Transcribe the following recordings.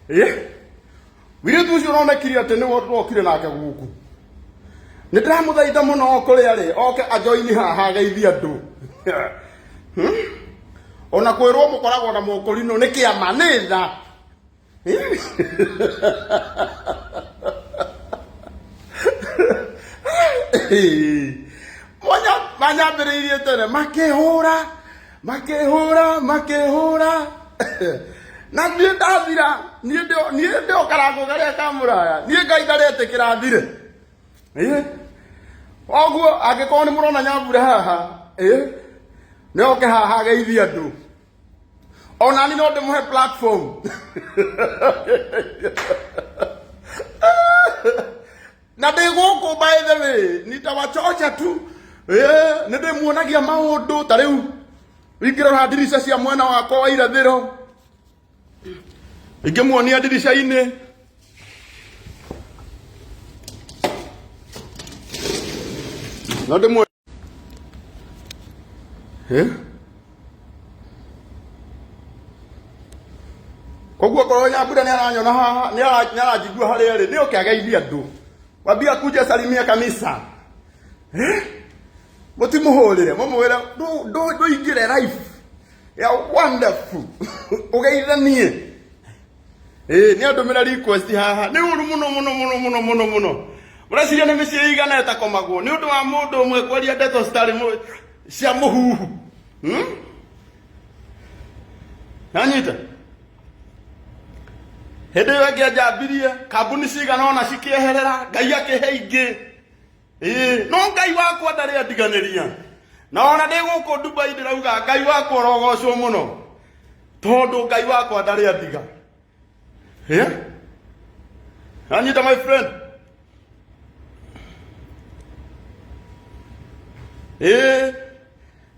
Ĩ, mũirĩtu ũcio ũronekire atĩ nĩwe tũrokire nake gũkũ. Nĩ ndĩramũthaitha mũno o kũrĩa arĩ oke ajoini haha ageithie andũ. Ona kwĩrwo mũkoragwo na mũkũrinũ nĩ kĩama nĩ tha. Mwanya manyambĩrĩirie tene makĩhũra makĩhũra makĩhũra na niĩ ndathira niĩ niĩ ndĩ o karango karĩa ka mũraya niĩ Ngai ndaretĩkĩra thire. Ĩ, oguo angĩkorwo nĩ mũrona Nyambura haha, ĩ, nĩ oke haha ageithie andũ. Ona ni no ndĩmũhe platform. Na ndĩ gũkũ by the way nitawachocha tu. Ĩ, nĩ ndĩmuonagia maũndũ ta rĩu ingĩrora ndirica cia mwena wakwa wa irathĩro, ingĩmuonia ndirica-inĩ. No ndĩmuonie. Eh? Koguo korwo Nyambura nĩ aranyona haha, nĩ aranjigua harĩa arĩ, nĩ oke ageithie andũ. Wambia kuja salimia kanisa. Eh? Mũtimũhũrĩre, mũmwĩre ndũingĩre life ya wonderful. Ũgeithanie. Ĩĩ nĩ andũmĩra request haha. Nĩ ũru mũno mũno mũno mũno mũno mũno. Mũreciria nĩ mĩciĩ ĩigana ĩtakomagwo nĩ ũndũ wa mũndũ ũmwe kwaria ndeto citarĩ cia mũhuhu. Nanyita? Hĩndĩ ĩyo ĩngĩ anjambirie kambuni cigana ũna cikĩeherera, Ngai akĩhe ingĩ. Ĩĩ, no Ngai wakwa ndarĩ andiganĩria. Na ona ndĩ gũkũ Dubai ndĩrauga Ngai wakwa ũrogocwo mũno. Tondũ Ngai wakwa ndarĩ andiga. Yeah? Anyita my friend. Ĩĩ,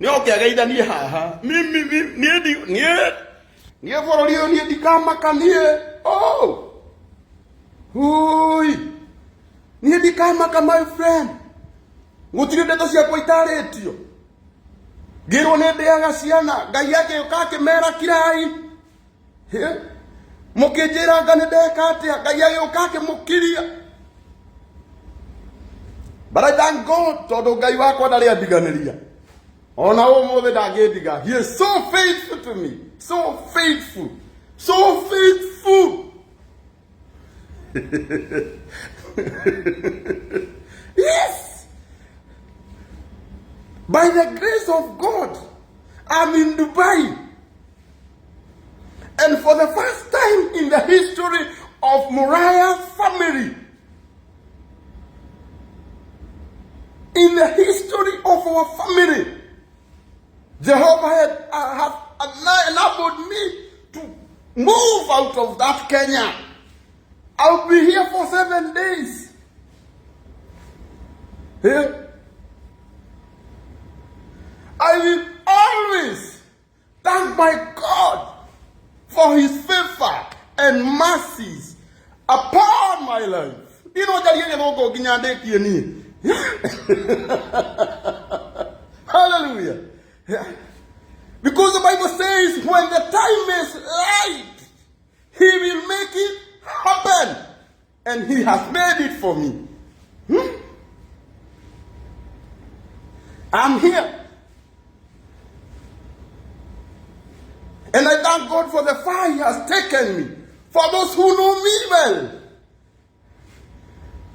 nĩ oke ageithanie haha. Mimi niĩ niĩ niĩ bũrũri ũyũ niĩ ndikamaka niĩ. Oh! Hui! Niĩ ndikamaka my friend. Gũtirĩ ndeto ciakwa itarĩtio. Ngĩrwo nĩ ndĩaga ciana, Ngai agĩũka akĩmera kirai. Mũkĩnjĩra nga nĩ ndeka atĩa, Ngai agĩũka akĩmũkiria. But I thank God tondũ Ngai wakwa ndarĩ andiganĩria. Ona ũmũthĩ ndangĩndiga. He is so faithful to me. So faithful. So faithful. Yes. By the grace of God, I'm in Dubai. And for the first time in the history of Muriah family, in the history of our family, Jehovah have enabled me to move out of that Kenya. I'll be here for 7 days. Here. I will always thank my God for his favor and mercies upon my life. Ino njarie gĩthũngũ nginya ndĩkie niĩ. Hallelujah. Because the Bible says when the time is right, he will make it happen. And he has made it for me. I'm here. And I thank God for the far he has taken me. For those who know me well,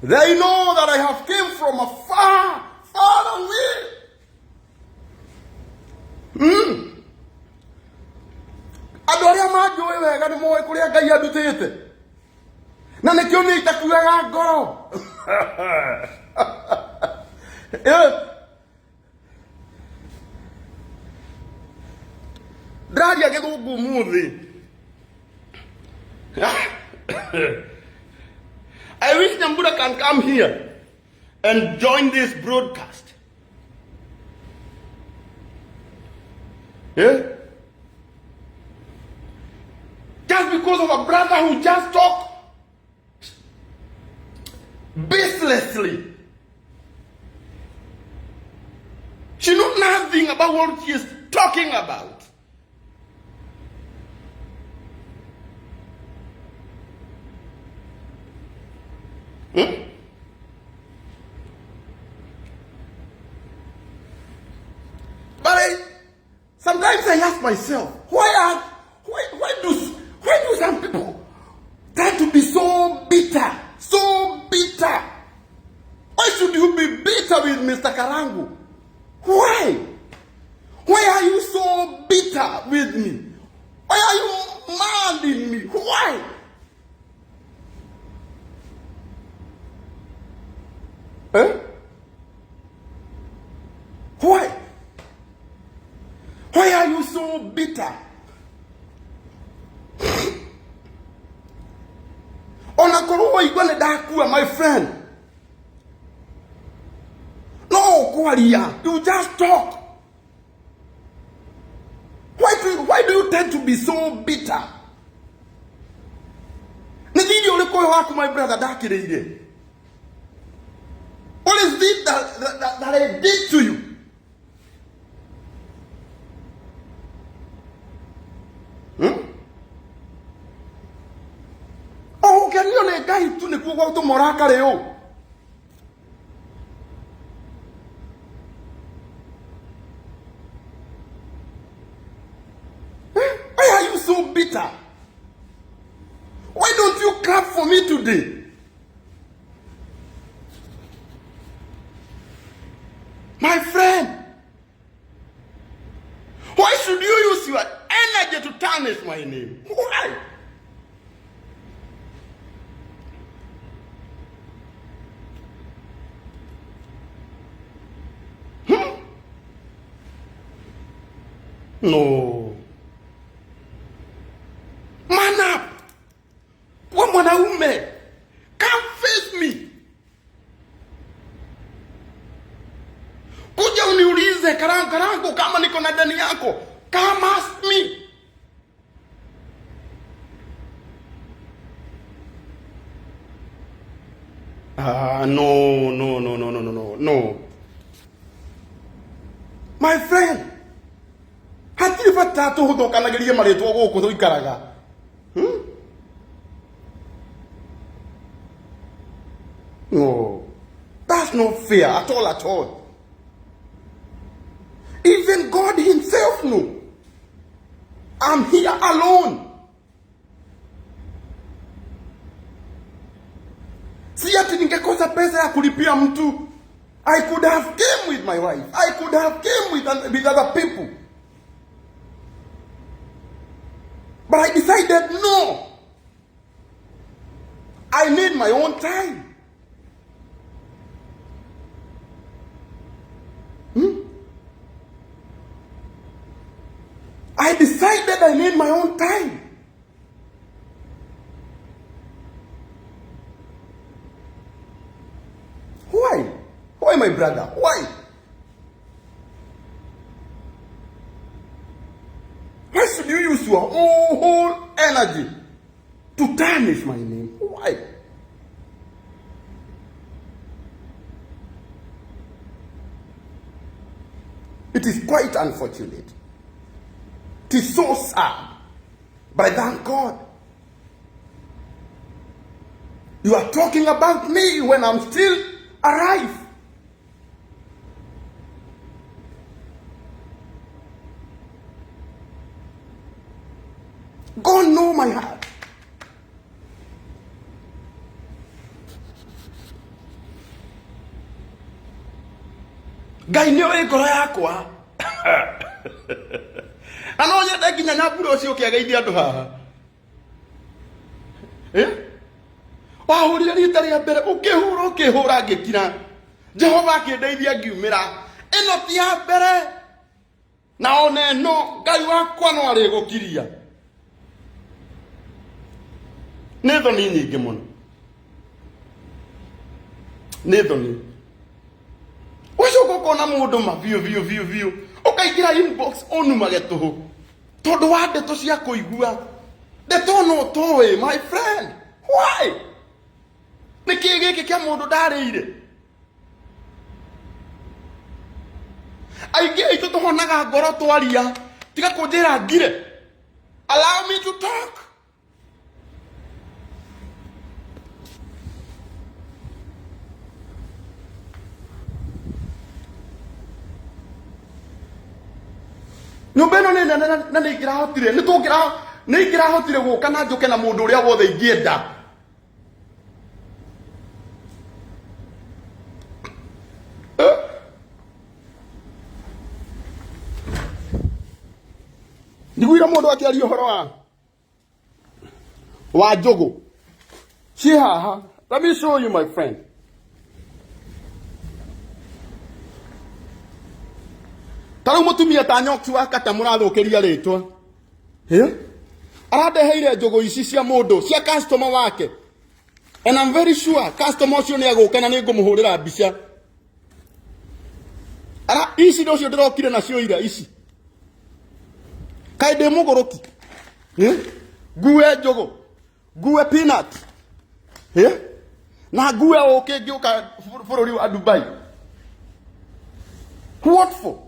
they know that I have came from afar, far away. Andũ arĩa manjũĩ wega nĩ moĩ kũrĩa Ngai andutĩte. Na nĩkĩo niĩ itakuaga ngoro. Ndĩraria gĩthũngũ ũmũthĩ. I wish Nyambura can come here and join this broadcast. Yeah? Just because of a brother who just talk baselessly. She knows nothing about what she is talking about. I ask myself, why do some people try to be so bitter, so bitter? Why should you be bitter with Mr. Karangu? Why? Why are you so bitter with me? Why are you mad in me? Why? Eh? Why? Why are you so bitter? Ona korwo waigua nĩ ndakua, my friend, no kwaria, you just talk. Why do you tend to be so bitter? Nĩ thirĩ ũrĩkũ ũyũ waku, my brother, ndakĩrĩire? What is it that I did to you? Hmm? O gũkenio nĩ Ngai tu nĩkuo gwatũma ũrakare ũũ. Eh? Why are you so bitter? Why don't you clap for me today? My friend, why should you use your energy to tarnish my name? Why? Hmm? No. Man up. Kwa mwanaume. Come face me. Kuja uniulize, Karangu, Karangu, kama niko na deni yako. Come ask me. Ah, no, no, no, no, no, no, no, no. My friend, hatirĩ bata tũhũthũkanagĩrie marĩtwa gũkũ tũikaraga. Hmm? No, that's not fair at all, at all. Even God himself knew. I'm here alone. Si ati ningekosa pesa ya kulipia mtu. I could have came with my wife. I could have came with other people. But I decided no. I need my own time. Hmm? I decided I need my own time. Why? Why, my brother? Why? Why should you use your whole energy to tarnish my name? Why? It is quite unfortunate. It is so sad. But I thank God. You are talking about me when I'm still alive. God know my heart. Ngai nĩ oĩ ngoro yakwa na no nyende nginya Nyambura ũcio ũkĩageithia andũ haha. Eh? Wahũrire rita rĩa mbere, ũkĩhũra, ũkĩhũra, ngĩkira. Jehova akĩndeithia ngiumĩra. Ĩno ti ya mbere na ona ĩno Ngai wakwa no arĩgũkiria. Nĩ thoni nyingĩ mũno, nĩ thoni. Ũcoka ũkona mũndũ ma biũ biũ biũ biũ, ũkaingĩra inbox ũnumage tũhũ tondũ wa ndeto cia kũigua, ndeto no toĩ. My friend, why? Nĩ kĩĩ gĩkĩ kĩa mũndũ ndarĩire? Aingĩ aitũ tũhonaga ngoro twaria. Tiga kũnjĩra ngire, allow me to talk. Nyũmba ĩno nĩ nene na nĩ ingĩrahotire nĩ tũngĩra nĩ ingĩrahotire gũka na njũke na mũndũ ũrĩa wothe ingĩenda. Njiguire mũndũ akĩaria ũhoro wa njũgũ ciĩ haha. Let me show you, my friend. Ta rĩu mũtumia ta nyoki wa kata mũrathũkĩria rĩtwa. Arandeheire njũgũ ici cia mũndũ, cia customer wake, and I'm very sure customer ũcio nĩ agũka na nĩ ngũmũhũrĩra mbica. Ara ici ndocio ndĩrokire nacio ira ici. Kaĩ ndĩ mũgũrũki? Ngue njũgũ, ngue peanut, na ngue ũkĩ ngĩũka bũrũri wa Dubai. What for?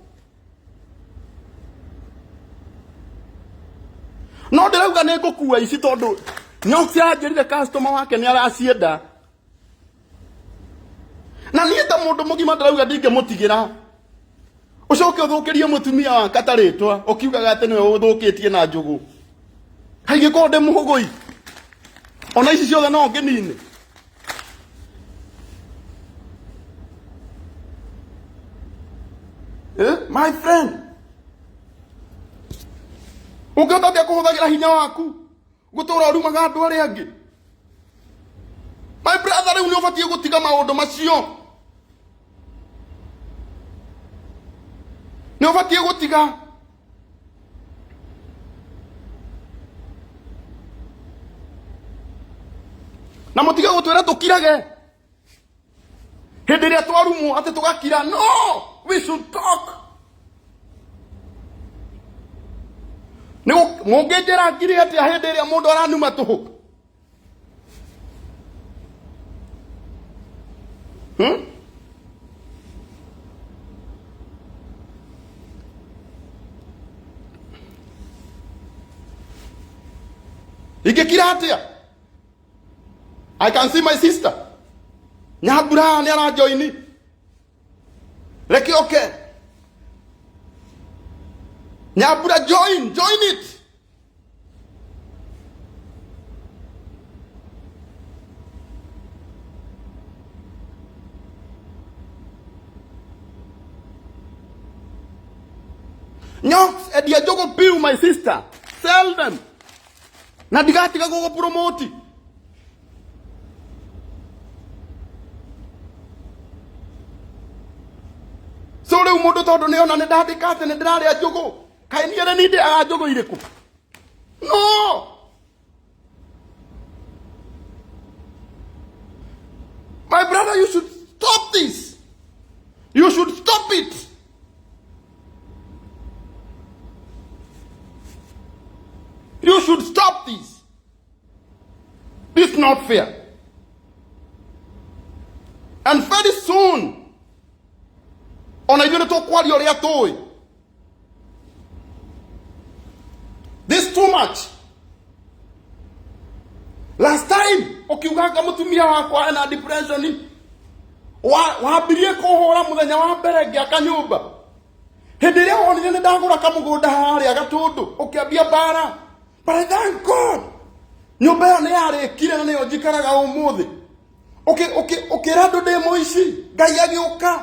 No ndĩrauga nĩ ngũkua ici tondũ nyoki aranjĩrire customer wake nĩ aracienda, na niĩ ta mũndũ mũgima ndĩrauga ndingĩmũtigĩra. Ũcoke ũthũkĩrie mũtumia wa kata rĩtwa ũkiugaga atĩ nĩwe ũthũkĩtie na njũgũ. Kaingĩkorwo ndĩ mũhũgũi, ona ici ciothe no ngĩnine. Eh, my friend, ũngĩhota atĩa kũhũthagĩra hinya waku gũtũra ũrumaga andũ arĩa angĩ? My brother, rĩu nĩ ũbatiĩ gũtiga maũndũ macio, nĩ ũbatiĩ gũtiga. Na mũtige gũtwĩra tũkirage hĩndĩ ĩrĩa twarumwo atĩ tũgakira. No, we should talk. Nĩ mũngĩnjĩra ngiri atĩa hĩndĩ ĩrĩa mũndũ aranuma tũhũ? Hmm? Ingĩkira atĩa? I can see my sister Nyambura nĩ arajoini. Reke oke. Nyambura, join, join it. Nyox endia njũgũ piu, my sister, sell them na ndigatiga gũgũpromote. So rĩu mũndũ tondũ nĩ ona nĩ ndandĩka atĩ nĩ ndĩrarĩa njũgũ, kaĩ niĩ nĩ ndĩaga njũgũ irĩkũ? No, my brother, you should stop this. You should stop it. You should stop this. This is not fair. And very soon, ona ithuĩ nĩ tũkwaria ũrĩa tũĩ. This too much. Last time ũkiuganga mũtumia wakwa ena depression, wambirie kũhũra mũthenya wa mbere ngĩaka nyũmba. Hĩndĩ ĩrĩa wonire nĩ ndagũra kamũgũnda harĩa Gatũndũ, ũkĩambia mbara. But I thank God, nyũmba ĩyo nĩ yarĩkire na nĩyo njikaraga ũmũthĩ. Ũkĩra andũ ndĩ mũici, Ngai agĩũka.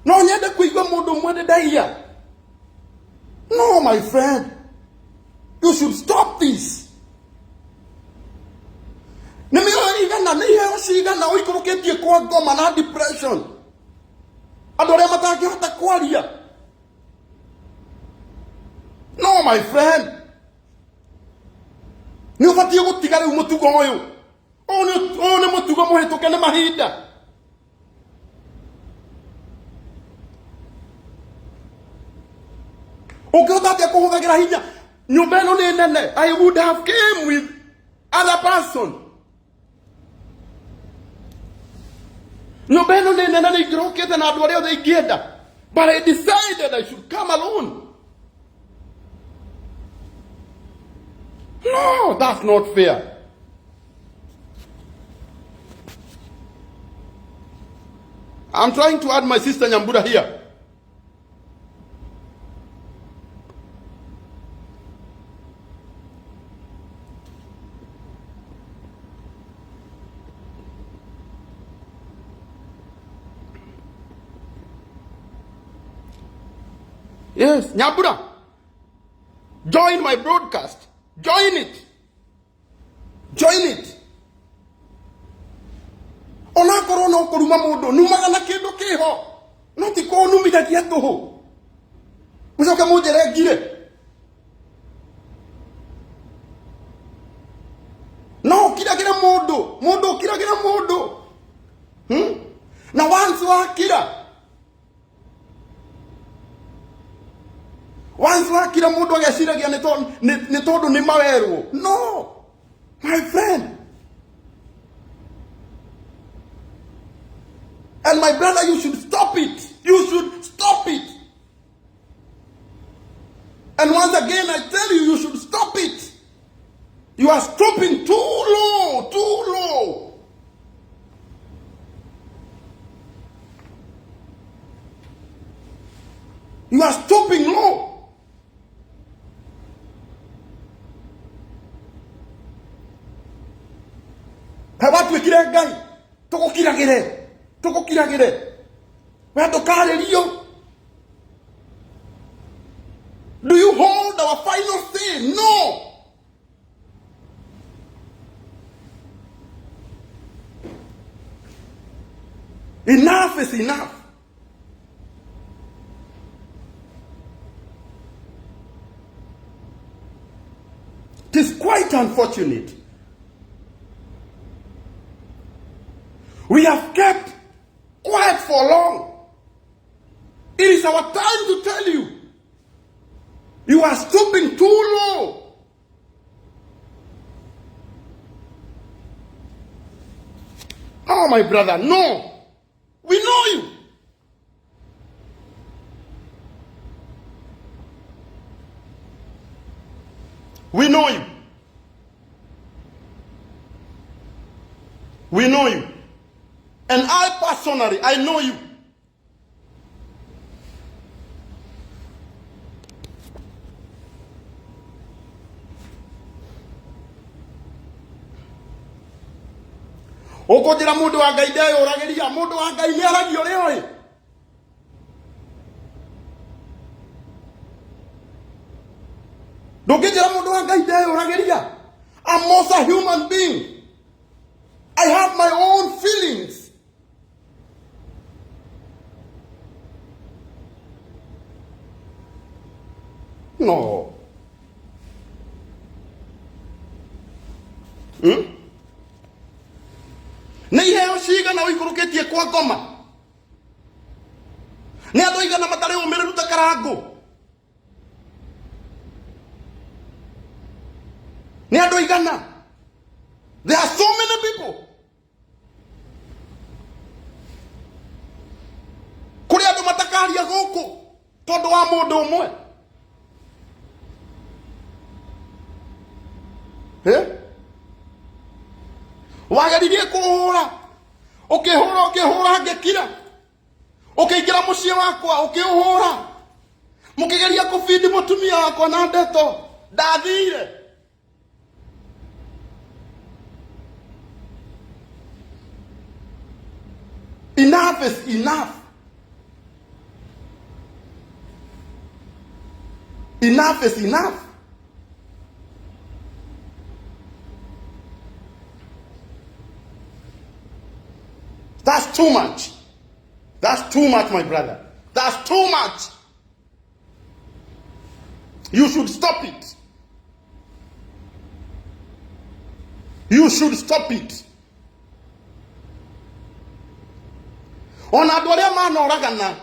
No nyende kũigua mũndũ ũmwe ndĩ ndaiya. No, my friend, you should stop this. Nĩ mĩoyo igana, nĩ iheo cigana ũikũrũkĩtie kwa ngoma na depression, andũ arĩa matangĩhota kwaria. No, my friend, nĩ ũbatiĩ gũtiga rĩu mũtugo ũyũ. Ũyũ nĩ mũtugo mũhĩtũke nĩ mahinda. Ũngĩhota atĩa kũhũthagĩra hinya? Nyũmba ĩno nĩ nene. I would have came with other person. Nyũmba ĩno nĩ nene, nĩ ingĩrokĩte na andũ arĩa othe ingĩenda, but I decided I should come alone. No, that's not fair. I'm trying to add my sister Nyambura here. Yes, Nyambura, join my broadcast. Join it. Join it. Onakorwo no kũruma mũndũ numaga na kĩndũ kĩho no ti kũnumithagia tũhũ mũcoke mũnjĩre ngire. No ũkiragĩre mũndũ, mũndũ ũkiragĩre mũndũ, Na once wakira, once wakira mũndũ ageciragia nĩ tondũ nĩ mawerwo. No, my friend and my brother, you should stop it. You should stop it. And once again, I tell you, you should stop it. You are stooping too low, too low. You are stooping low. Kaĩ watuĩkire Ngai tũgũkiragĩre, tũgũkiragĩre we ndũkarĩrio. Do you hold our final say? No. Enough is enough. It is quite unfortunate. We have kept quiet for long. It is our time to tell you. You are stooping too low. Oh, my brother, no. We know you. We know you. We know you. And I personally, I know you. Ũkũnjĩra mũndũ wa Ngai ndeyũragĩria, mũndũ wa Ngai nĩ aragia ũrĩa ũrĩ. Ndũngĩnjĩra mũndũ wa Ngai ndeyũragĩria. I'm also a human being. I have my own feelings. No. Nĩ iheo cigana ũikũrũkĩtie kwa ngoma? Nĩ andũ aigana matarĩ ũmĩrĩru ta karangũ? Nĩ andũ aigana? There are so many people. Kũrĩ andũ matakaria gũkũ tondũ wa mũndũ ũmwe. Eh? Wageririe kũhũra, ũkĩhũra, ũkĩhũra ngĩkira, ũkĩingĩra mũciĩ wakwa ũkĩũhũra, mũkĩgeria kũbindi mũtumia wakwa na ndeto ndathire. Enough is enough. Enough is enough. That's too much. That's too much, my brother. That's too much. You should stop it. You should stop it. Ona andũ arĩa manoragana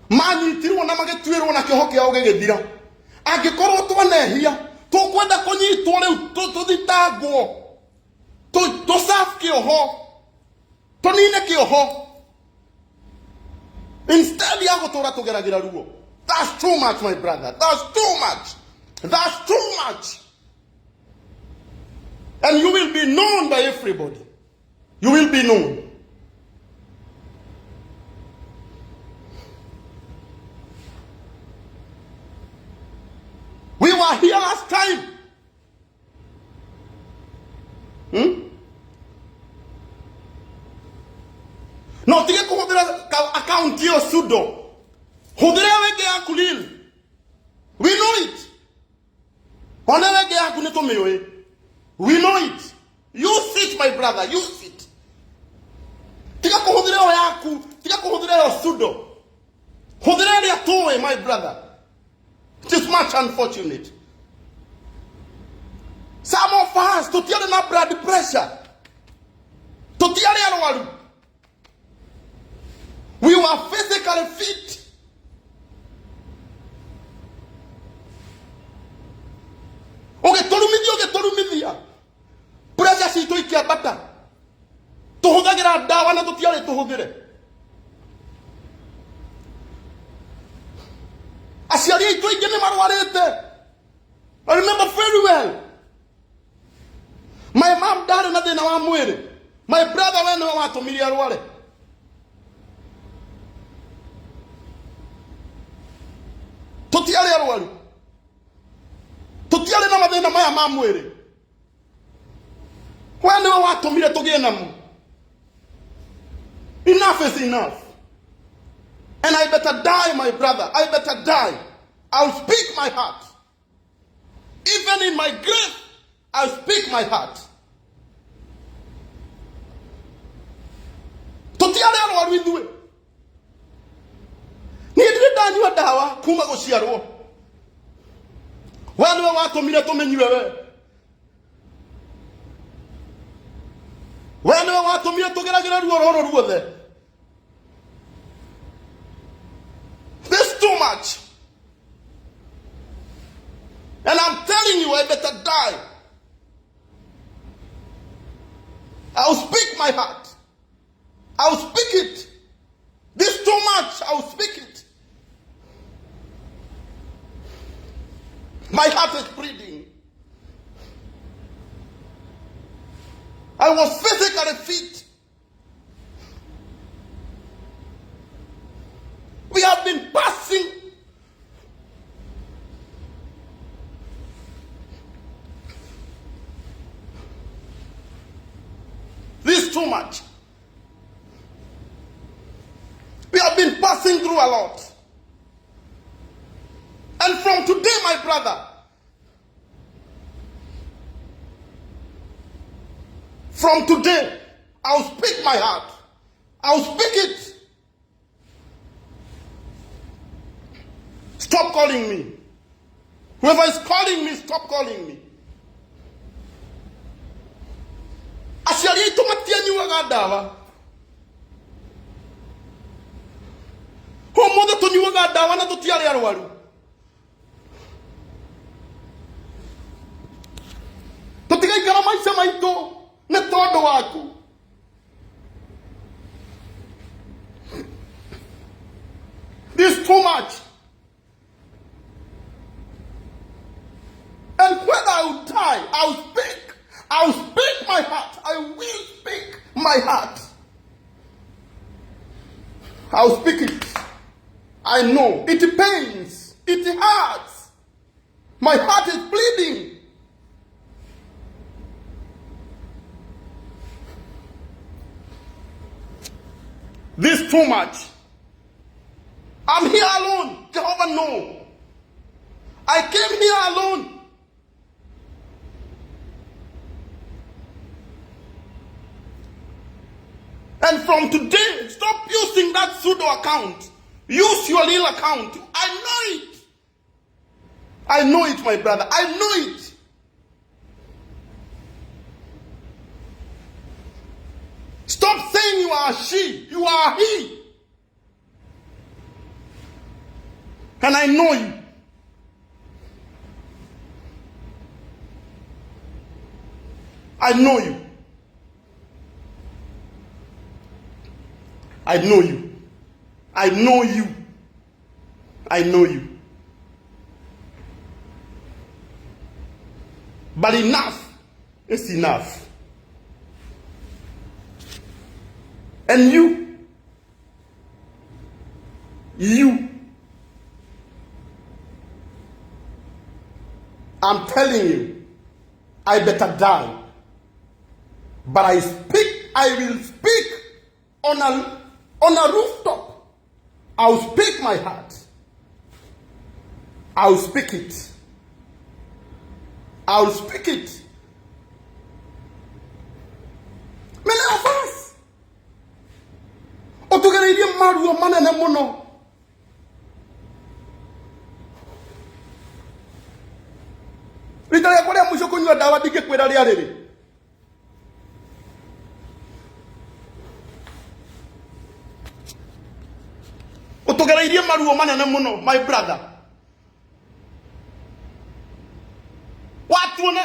manyitirwo na magĩtuĩrwo na kĩoho kĩao gĩgĩthira, angĩkorwo twanehia tũkwenda kũnyitwo rĩu tũthitangwo, tũserve kĩoho, tũnine kĩoho instead ya gũtũra tũgeragĩra ruo. That's too much, my brother. That's too much. That's too much. And you will be known by everybody. You will be known. were here last time. Hmm? Na ũtige kũhũthĩra account ĩyo pseudo. Hũthĩra ĩyo ĩngĩ yaku real. We know it. Ona ĩyo ĩngĩ yaku nĩ tũmĩũĩ. We know it. Use it my brother, use it. Tiga kũhũthĩra ĩyo yaku, tiga kũhũthĩra ĩyo pseudo. Hũthĩra ĩrĩa tũĩ my brother. It is much unfortunate. Some of us tũtiarĩ na blood pressure. Tũtiarĩ arwaru. We were physically fit. Ũgĩtũrumithia ũgĩtũrumithia. Pressure citũ ikĩambata. Tũhũthagĩra ndawa na tũtiarĩ tũhũthĩre. Aciari aitũ aingĩ nĩ marwarĩte. I remember very well. My mom ndarĩ na thĩna wa mwĩrĩ. My brother we nĩwe watũmire arware. Tũtiarĩ arwaru. Tũtiarĩ na mathĩna maya ma mwĩrĩ. We nĩwe watũmire tũgĩe namo. Enough is enough. And I better die, my brother. I better die. I'll speak my heart. Even in my grave, I'll speak my heart. Tũtiarĩ arwaru ithuĩ. Niĩ ndirĩ ndanyua ndawa kuma gũciarwo. We nĩwe watũmire tũmĩnyue we. We nĩwe watũmire tũgeragĩre ruo rũrũ ruothe. This too much. And I'm telling you, I better die. I'll speak my heart. I'll speak it. This too much. I'll speak it. My heart is bleeding. I was physically fit. We have been passing this too much. We have been passing through a lot. And from today, my brother, from today, I'll speak my heart. I'll speak it. Stop calling me. Whoever is calling me, stop calling me. Aciari aitũ matianyuaga ndawa. Ũmũthĩ tũnyuaga ndawa na tũtiarĩ arwaru. Tũtigaikara maica maitũ nĩ tondũ waku. This is too much. And when I will die, I'll speak. I'll speak my heart. I will speak my heart. I'll speak it. I know it pains. It hurts. My heart is bleeding. This is too much. I'm here alone. Jehovah know. I came here alone. And from today, stop using that pseudo account. Use your real account. I know it. I know it, my brother. I know it. Stop saying you are she. You are he. And I know you. I know you. I know you. I know you. I know you. But enough is enough. And you, you, I'm telling you, I better die. But I speak, I will speak on a rooftop. I'll speak my heart. I'll speak it. I'll speak it. Many of us ũtũgereirie maruo manene mũno. Rita rĩakwa rĩa mũico kũnyua ndawa ndingĩkwĩra rĩa rĩrĩ. Ũtũgereirie maruo manene mũno, my brother. Watuona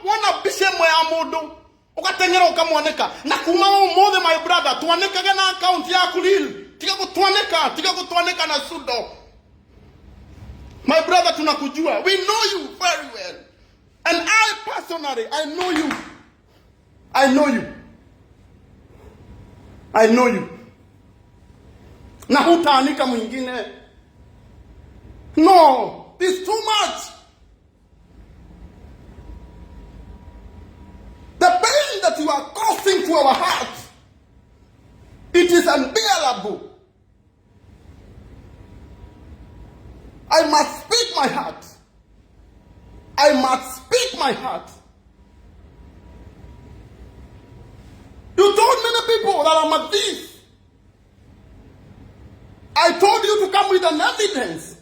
wona mbica ĩmwe ya mũndũ ũgateng'era ũkamwanĩka na kuma ũmũthĩ, my brother, twanĩkage na account yaku real. Tiga gũtwanĩka, tiga gũtwanĩka na pseudo. My brother, tunakujua. We know you very well. And I personally, I know you. I know you. I know you. Na hutaanika mwingine. No, this is too much. The pain that you are causing to our hearts, it is unbearable. I must speak my heart. I must speak my heart. You told many people that I'm a thief. I told you to come with an evidence.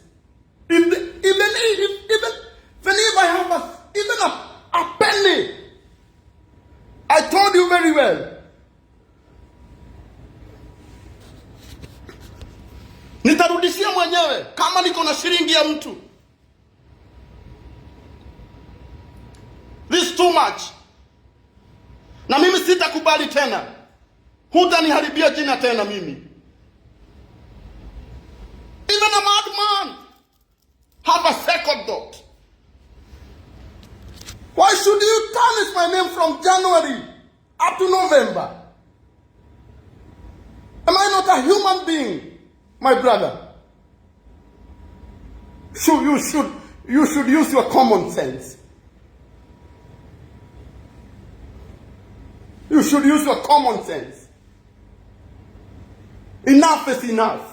If the, even if even even if I have even a penny, I told you very well. Nitarudishia mwenyewe kama niko na shilingi ya mtu. This is too much. Na mimi sitakubali tena. Hutaniharibia jina tena mimi. Even a madman have a second thought. Why should you tarnish my name from January up to November? Am I not a human being, my brother? You should use your common sense. You should use your common sense. Enough is enough.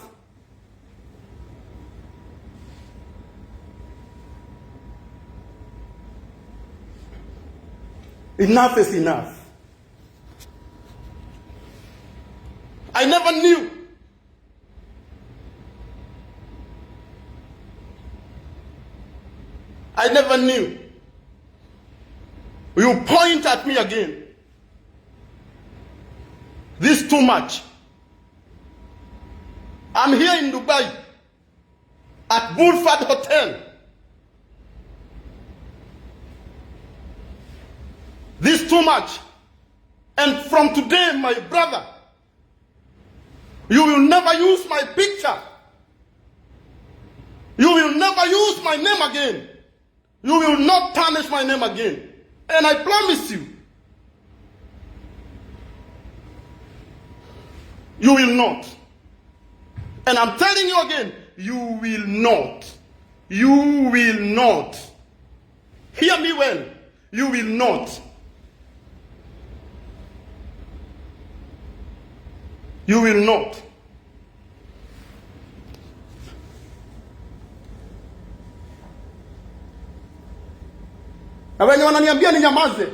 Enough is enough. I never knew. I never knew. You point at me again. This is too much. I'm here in Dubai at Bulford Hotel. This is too much. And from today, my brother, you will never use my picture. You will never use my name again. You will not tarnish my name again. And I promise you, you will not. And I'm telling you again, you will not. You will not. Hear me well. You will not. You will not. Na wenye wananiambia ninyamaze,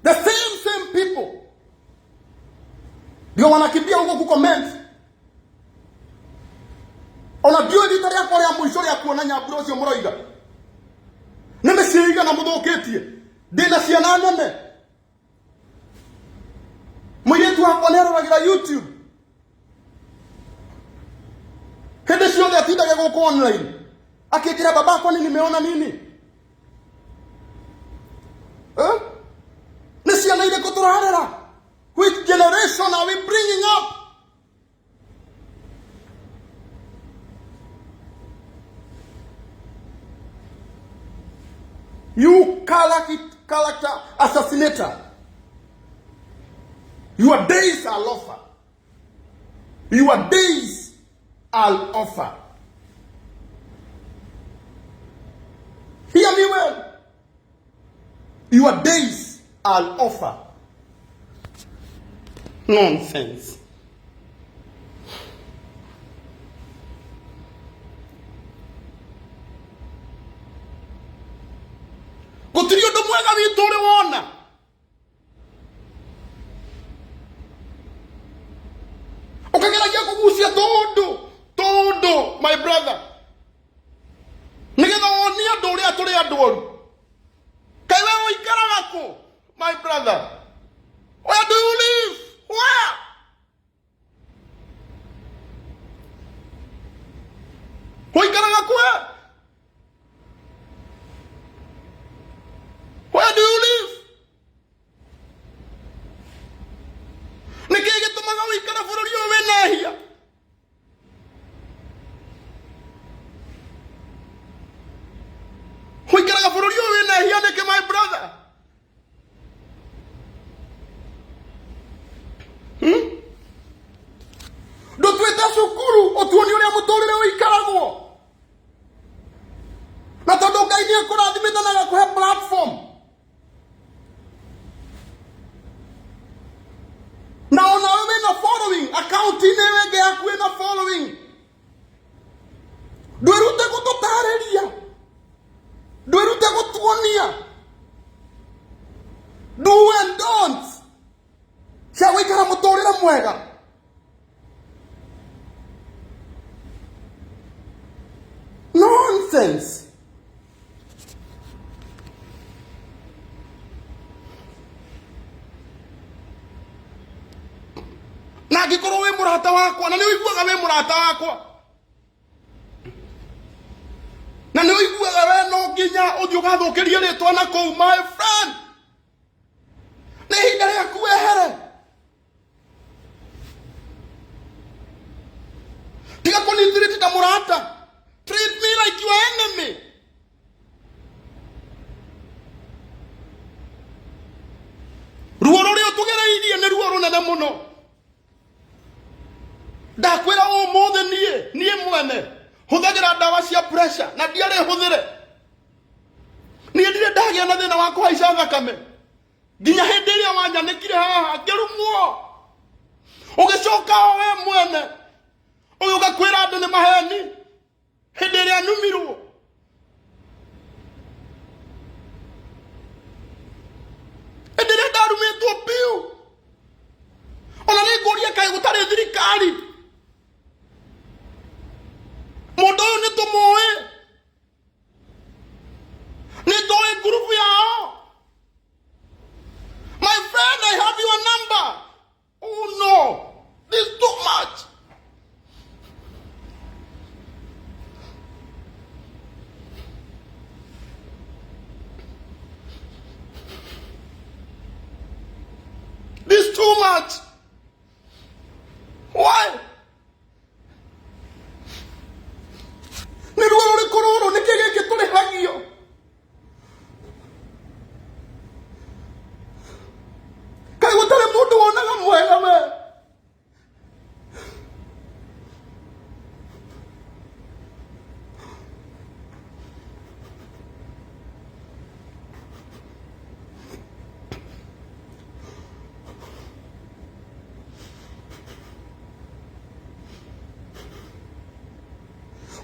the same same people ndio wanakimbia huko kucomment. Ona ndiũĩ rita rĩakwa rĩa mũico rĩa kuona Nyambura ũcio mũroiga nĩ mĩciĩ igana mũthũkĩtie. Ndĩna ciana nene, mũirĩtu wakwa nĩ aroragĩra YouTube hĩndĩ ciothe, atindage gũkũ online akĩnjĩra, "Baba, kwani nimeona nini?" Eh? Nĩ ciana irĩkũ tũrarera? Which generation are we bringing up? You character assassinator. Your days are over. Your days are over. Hear me well. Your days are over. Nonsense. Gũtirĩ ũndũ mwega witũ ũrĩ wona. Ũkageragia kũgucia tũndũ tũndũ, my brother, nĩgetha wonie andũ ũrĩa tũrĩ andũ oru. Kaĩ we ũikaraga kũ, my brother? Where do you live? Where? Ũikaraga kũ we? Where do you live? Nĩ kĩĩ gĩtũmaga ũikare bũrũri ũyũ wĩna ehia? Ũikaraga bũrũri ũyũ wĩna ehia nĩkĩ, my brother? Hmm? Ndũtuĩte cukuru ũtuonie ũrĩa mũtũrĩre ũikaragwo, na tondũ Ngai nĩ akũrathimĩte na agakũhe platform, na onawe wĩna following akaunti-inĩ ĩyo ĩngĩ yaku ĩna following, ndwĩrute gũtũtarĩria, ndwĩrute gũtuonia do and don't cia gũikara mũtũrĩre mwega. Nonsense. Na angĩkorwo wĩ mũrata wakwa, na nĩ ũiguaga wĩ mũrata wakwa, na nĩ ũiguaga we no nginya ũthiĩ ũgathũkĩrie rĩtwa na kũu, my friend, nĩ ihinda rĩaku wehere. Tiga kũnitreat ta mũrata, treat me like your enemy. Ruo rũrĩa ũtũgereirie nĩ ruo rũnene mũno. Ndakwĩra ũmũthĩ, niĩ mwene hũthagĩra ndawa cia pressure na ndiarĩ hũthĩre. Niĩ ndirĩ ndagĩa na thĩna wa kũhaica thakame nginya hĩndĩ ĩrĩa wanyanĩkire haha ngĩrumwo, ũgĩcoka o we mwene ũgĩũka kwĩra andũ nĩ maheni hĩndĩ ĩrĩa numirwo. Hĩndĩ ĩrĩa ndarumĩtwo biũ, ona nĩ ngũria, kaĩ gũtarĩ thirikari? Mũndũ ũyũ nĩ tũmũĩ, nĩ tũĩ ngurubu yao. My friend, I have your number. Oh no, this is too much. This is too much. Why? Nĩ ruo rũrĩkũ rũrũ? Nĩkĩ gĩkĩ tũrĩhagio? Kaĩ gũtarĩ mũndũ wonaga mwega we?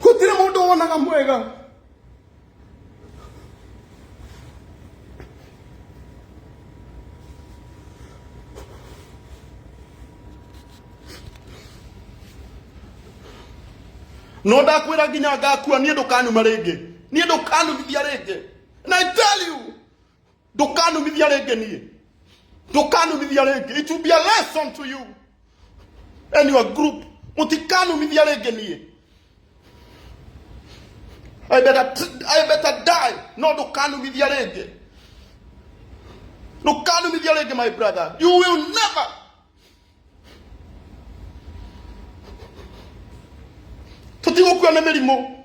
Gũtirĩ mũndũ wonaga mwega. No ndakwĩra nginya ngakua, niĩ ndũkanuma rĩngĩ, niĩ ndũkanumithia rĩngĩ. And I tell you, ndũkanumithia rĩngĩ, niĩ ndũkanumithia rĩngĩ. It will be a lesson to you and your group. Mũtikanumithia rĩngĩ niĩ. I better die, no ndũkanumithia rĩngĩ, ndũkanumithia rĩngĩ, my brother. You will never. Tũtigũkua nĩ mĩrimũ.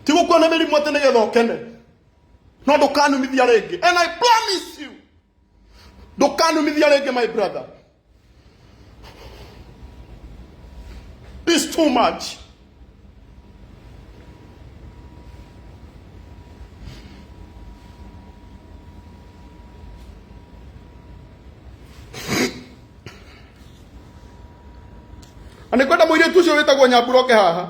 Tigũkua nĩ mĩrimũ atĩ nĩgetha ũkene, no ndũkanumithia rĩngĩ. And I promise you, ndũkanumithia rĩngĩ, my brother. It's too much. Na nĩ kwenda mũirĩtu ũcio wĩtagwo Nyambura oke haha.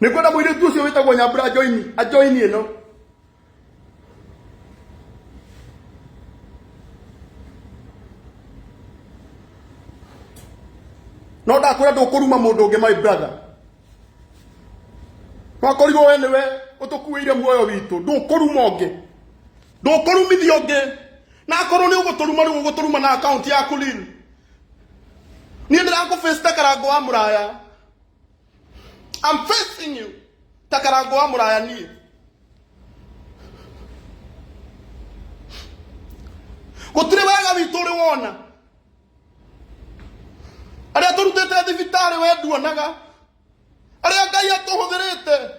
Nĩ kwenda mũirĩtu ũcio wĩtagwo Nyambura ajoini, ajoini ĩno. No ndakwĩra ndũkũruma mũndũ ũngĩ my brother. Wakorirwo we nĩwe ũtũkuĩire muoyo witũ, ndũkũruma ũngĩ, ndũkũrumithia ũngĩ. Na akorwo nĩ ũgũtũruma rĩu ũgũtũruma na akaunti yaku Lil. Niĩ ndĩrakũ face ta karango wa mũraya. I'm facing you ta karango wa mũraya niĩ. Gũtirĩ wega witũ ũrĩ wona. Arĩa tũrutĩte thibitarĩ we nduonaga. Arĩa Ngai atũhũthĩrĩte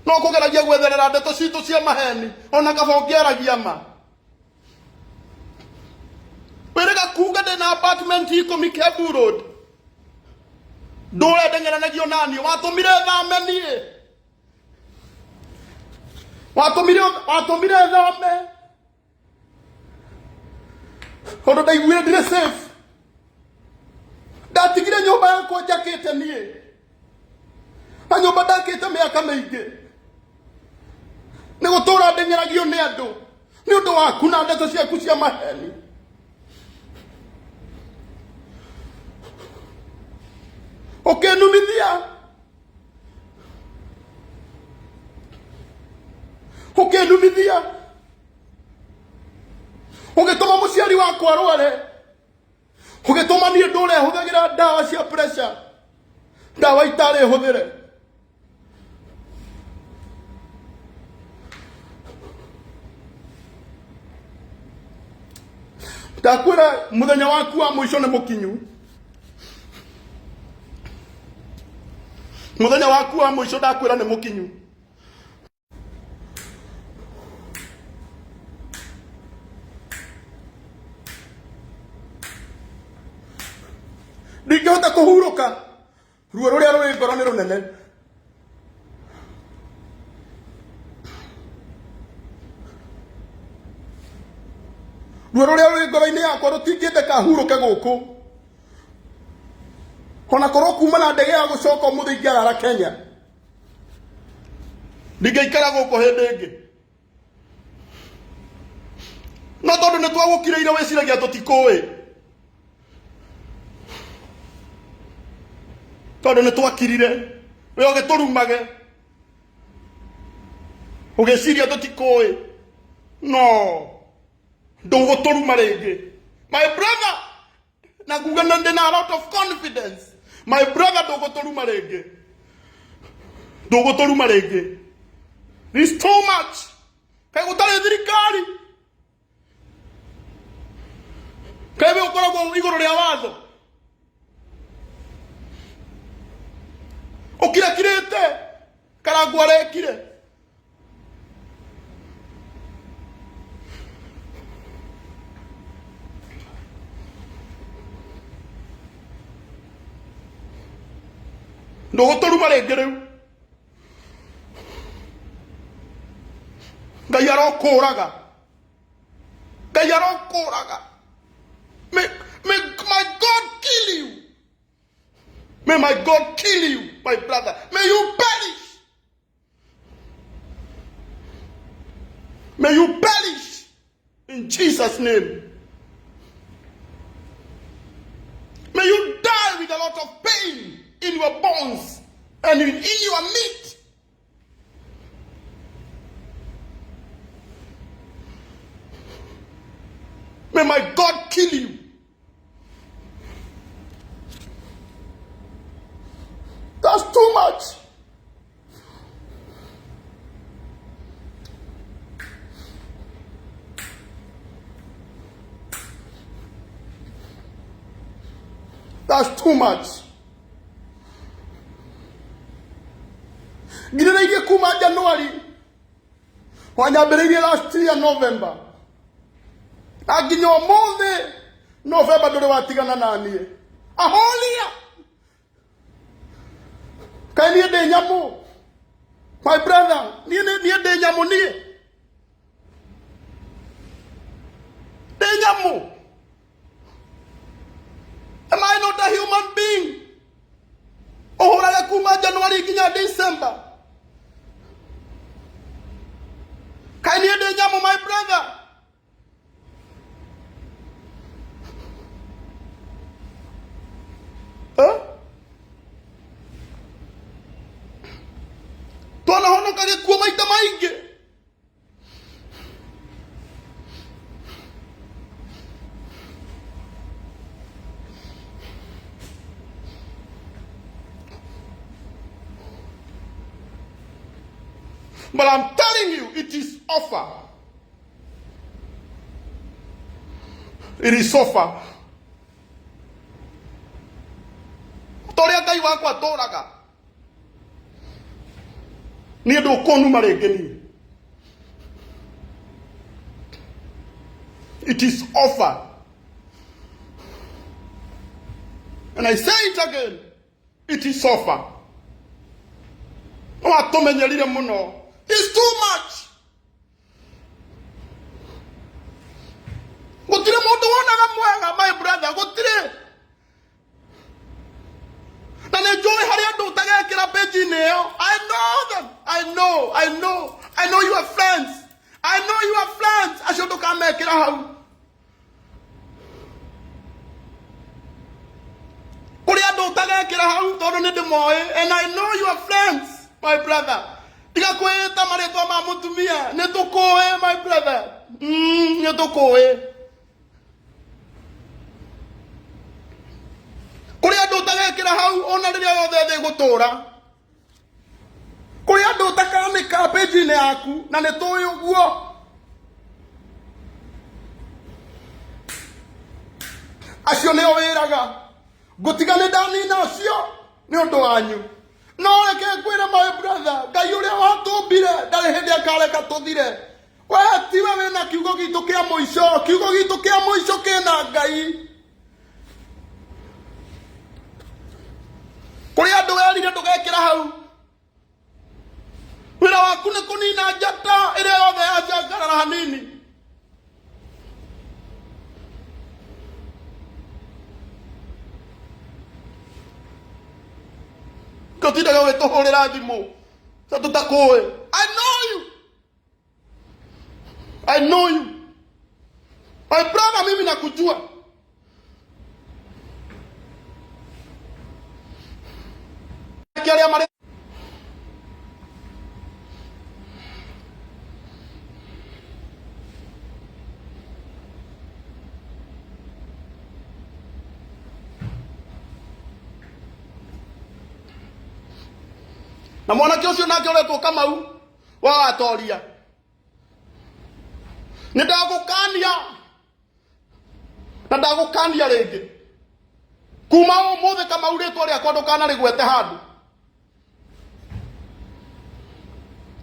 no kũgeragia gwetherera ndeto citũ cia maheni ona kaba ũngĩaragia ma. Wĩrĩga kuga ndĩna apartment ikũmi Kiambu Road. Ndũre ndeng'eranagio naniĩ watũmire thame niĩ. Watũmire watũmire thame tondũ ndaiguire ndirĩ safe. Ndatigire nyũmba yakwa njakĩte niĩ na nyũmba ndakĩte mĩaka mĩingĩ nĩ gũtũra ndeng'eragio nĩ andũ nĩ ũndũ waku na ndeto ciaku cia maheni. Ũkĩnumithia ũkĩnumithia ũgĩtũma mũciari wakwa arware, ũgĩtũma niĩ ndũre hũthagĩra ndawa cia pressure, ndawa itarĩ hũthĩre. Ndakwĩra mũthenya waku wa mũico nĩ mũkinyu. Mũthenya waku wa mũico ndakwĩra nĩ mũkinyu. Ndingĩhota kũhurũka, ruo rũrĩa rũrĩ ngoro nĩ rũnene. Ruo rũrĩa rũrĩ ngoro-inĩ yakwa rũtingĩndeka hurũke gũkũ. Ona korwo kuma na ndege ya gũcoka ũmũthĩ ingĩarara Kenya. Ndingĩikara gũkũ hĩndĩ ĩngĩ. No tondũ nĩ twagũkirĩire wĩciragia tũtikũĩ. Tondũ nĩ twakirire we ũgĩtũrumage ũgĩciria tũtikũĩ. No ndũgũtũruma rĩngĩ my brother. Na nguga na ndĩna a lot of confidence my brother, ndũgũtũruma rĩngĩ, ndũgũtũruma rĩngĩ. This too much. Kaĩ gũtarĩ thirikari? Kaĩ we ũkoragwo igũrũ rĩa watho ũkirakirĩte karangwo arekire? Ndũgũtũruma rĩngĩ rĩu. Ngai arokũraga, Ngai arokũraga. May my God kill you. May my God kill you, my brother. May you perish. May you perish in Jesus' name. May you die with a lot of pain in your bones and in your meat. May my God kill you. That's too much. That's too much. Ngirĩrĩirie kuma January, wanyambĩrĩirie last year November, na nginya ũmũthĩ November ndũrĩ watigana na niĩ. Ahoria kaĩ niĩ ndĩ nyamũ? My brother, niĩ niĩ ndĩ nyamũ, niĩ ndĩ nyamũ. Am I not a human being? Ũhũrage kuma January nginya December. Kaĩ niĩ ndĩ nyamũ, my brother? Eh? Twanahonoka gĩkuũ maita maingĩ. But I'm telling you, it is offer. It is offer. Ta ũrĩa Ngai wakwa atũraga. Niĩ ndũkũnuma rĩngĩ niĩ. It is offer. And I say it again, it is offer. No atũmenyerire mũno. It's too much. Gũtirĩ mũndũ wonaga mwega, my brother, gũtirĩ. Na nĩ njũĩ harĩ andũ ũtagekĩra page-inĩ ĩyo. I know them. I know, I know, I know your friends. I know your friends. Acio ndũkamekĩra hau. Kũrĩ andũ ũtagekĩra hau tondũ nĩ ndĩmoĩ. And I know your friends, my brother. Tiga kwĩĩta marĩtwa ma mũtumia. Nĩ tũkũĩ, my brother. Nĩ tũkũĩ. Kũrĩ andũ ũtagekĩra hau ona rĩrĩa yothe thĩ gũtũra. Kũrĩ andũ ũtakanĩka page-inĩ yaku na nĩ tũĩ ũguo. Acio nĩo wĩraga ngũtiga nĩ ndanina acio nĩ ũndũ wanyu. No reke ngwĩre, my brother, Ngai ũrĩa watũmbire ndarĩ hĩndĩ akareka tũthire. We tiwe wĩna kiugo gitũ kĩa mũico. Kiugo gitũ kĩa mũico kĩna Ngai. Kũrĩ andũ werire ndũgekĩra hau. Wĩra waku nĩ kũnina njata ĩrĩa yothe yacangarara hanini. Tũtindaga ũgĩtũhũrĩra thimũ ta tũtakũĩ. I know you. I know you. My brother, mimi nakujua. Arĩa marĩ na mwanake ũcio nake ũretwo Kamau wa watoria, nĩ ndagũkania na ndagũkania rĩngĩ kuma ũmũthĩ. Kamau, rĩtwa rĩakwa ndũkanarĩgwete handũ,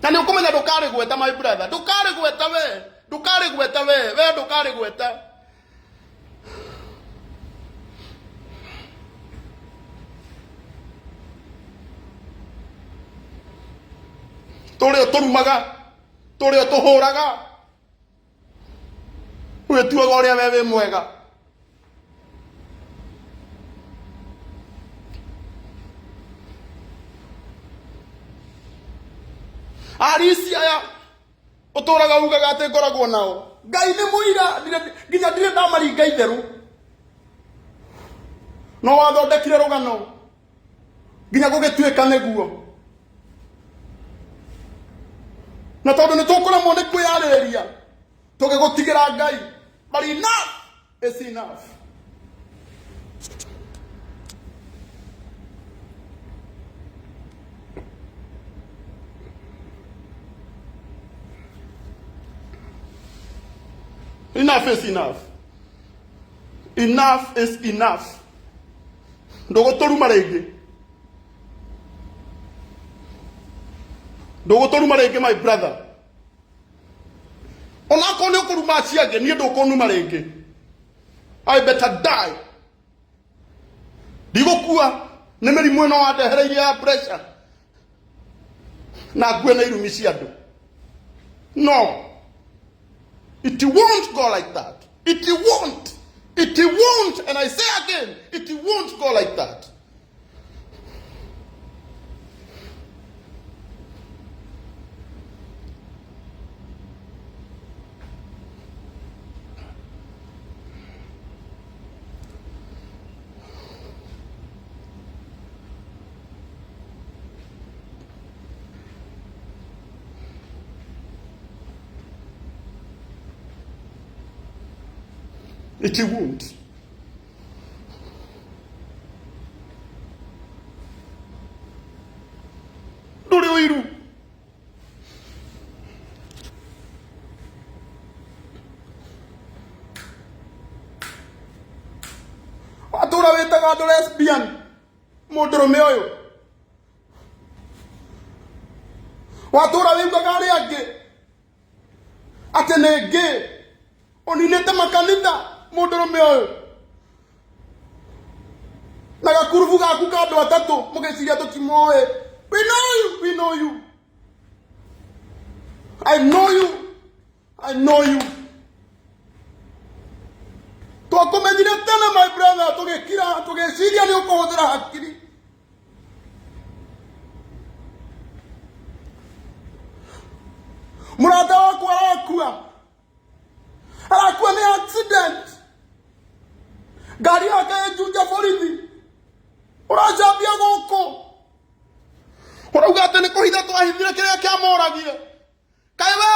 na nĩ ũkũmenya ndũkarĩgweta, my brother, ndũkarĩgweta we, ndũkarĩgweta we, we ndũkarĩgweta. Tũrĩ ũtũrumaga, tũrĩ ũtũhũraga, wĩtuaga ũrĩa we wĩ mwega. Arisi aya ũtũraga ugaga atĩ ngoragwo nao, Ngai nĩ mũira, nginya ndirĩ ndamaringa itherũ, no wathondekire rũgano nginya gũgĩtuĩka nĩguo. Na tondũ nĩ tũkũremwo nĩ kwĩyarĩrĩria, tũgĩgũtigĩra Ngai. But enough is enough. Enough is enough. Enough is enough. Ndũgũtũruma rĩngĩ, ndũgũtũruma rĩngĩ, my brother. Onakorwo nĩ ũkũruma acio angĩ, niĩ ndũkũnuma rĩngĩ. I better die. Ndigũkua nĩ mĩrimũ ĩno wandehereirie ya pressure. Na ngue na irumi cia andũ. No, it won't go like that. It won't. It won't. And I say again, it won't go like that. It won't. Ndũrĩ ũiru. Watũra wĩtaga andũ lesbian, mũndũrũme ũyũ. Watũra wĩugaga arĩa angĩ atĩ nĩ ngĩ ũninĩte makanitha mũndũrũme ũyũ na gakurubu gaku ka andũ atatũ mũgĩciria tũtimoĩ. We know you, we know you. I know you, I know you. Twakũmenyire tene my brother, tũgĩkira tũgĩciria nĩ ũkũhũthĩra hakiri. Mũrata wakwa arakua, arakua nĩ accident, ngari yake ĩnjunja borithi, ũracambia gũkũ ũrauga atĩ nĩ kũhitha twahithire kĩrĩa kĩamũragire. Kaĩ we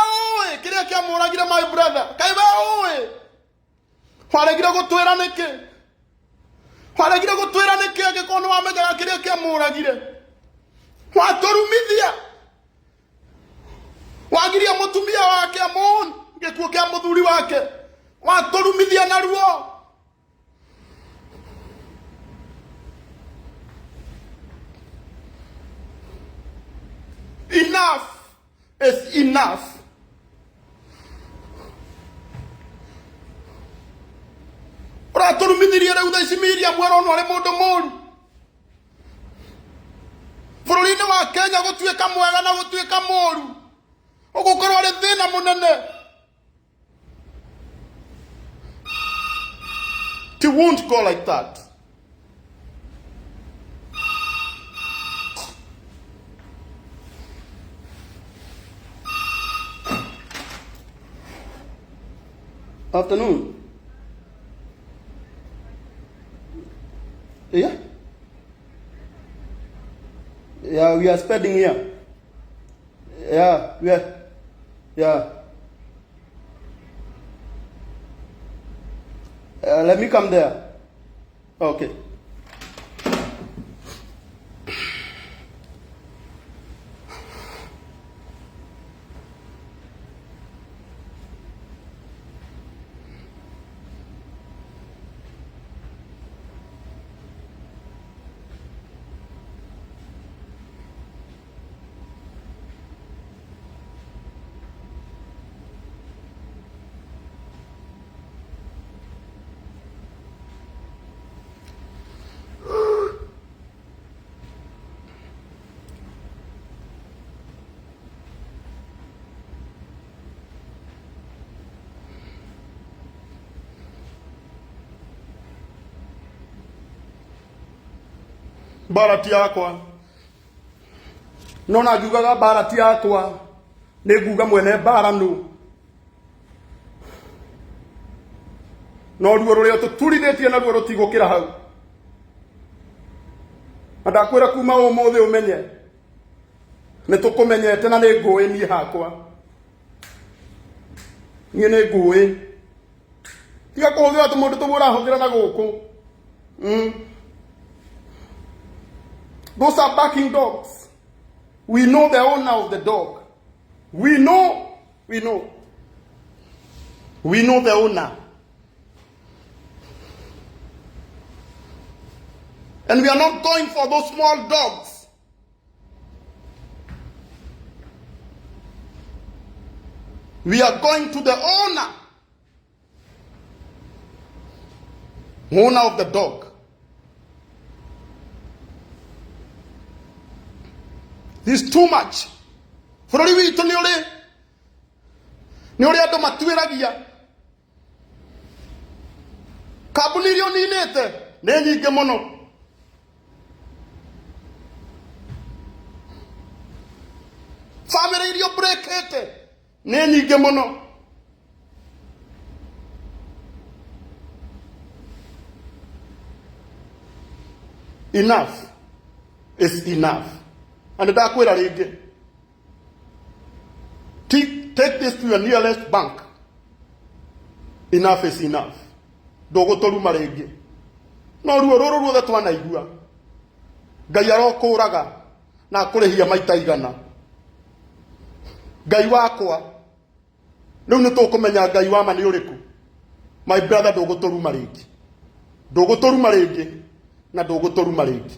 ũĩ kĩrĩa kĩamũragire my brother? Kaĩ we ũĩ? Waregire gũtwĩra nĩkĩ? Waregire gũtwĩra nĩkĩ angĩkorwo nĩ wamenyaga kĩrĩa kĩamũragire? Watũrumithia, wagiria mũtumia wake amon gĩkuũ kĩa mũthuri wake, watũrumithia naruo. Enough is enough. Ũratũrumithirie rĩu thaa ici Miriam aronwo arĩ mũndũ mũru bũrũri-inĩ wa Kenya. Gũtuĩka mwega na gũtuĩka mũru ũgũkorwo arĩ thĩna mũnene. It won't go like that. Afternoon. Yeah. Yeah, we are spending here. Yeah, we are. Yeah. Let me come there. Okay. Mbara ti yakwa, no na ngiugaga mbara ti yakwa, nĩ nguga mwene mbara nũ, no ruo rũrĩa tũturithĩtie naruo rũtigũkĩra hau. Na ndakwĩra kuma ũmũthĩ ũmenye nĩ tũkũmenyete na nĩ ngũĩ. Niĩ hakwa niĩ nĩ ngũĩ. Tiga kũhũthĩra tũmũndũ tũmwe ũrahũthĩra na gũkũ. Those are barking dogs. We know the owner of the dog. We know, we know. We know the owner. And we are not going for those small dogs. We are going to the owner. Owner of the dog. This is too much. Bũrũri witũ nĩ ũrĩ nĩ ũrĩ andũ matuĩragia. Kambuni iria ũninĩte nĩ nyingĩ mũno. Bamĩrĩ iria ũbreakĩte nĩ nyingĩ mũno. Enough is enough. Na nĩ ndakwĩra rĩngĩ, take this to your nearest bank. Enough is enough. Ndũgũtũruma rĩngĩ. No ruo rũrũ ruothe twanaigua, Ngai arokũraga na akũrĩhia maita igana. Ngai wakwa, rĩu nĩ tũkũmenya Ngai wa ma nĩ ũrĩkũ. My brother, ndũgũtũruma rĩngĩ, ndũgũtũruma rĩngĩ, na ndũgũtũruma rĩngĩ.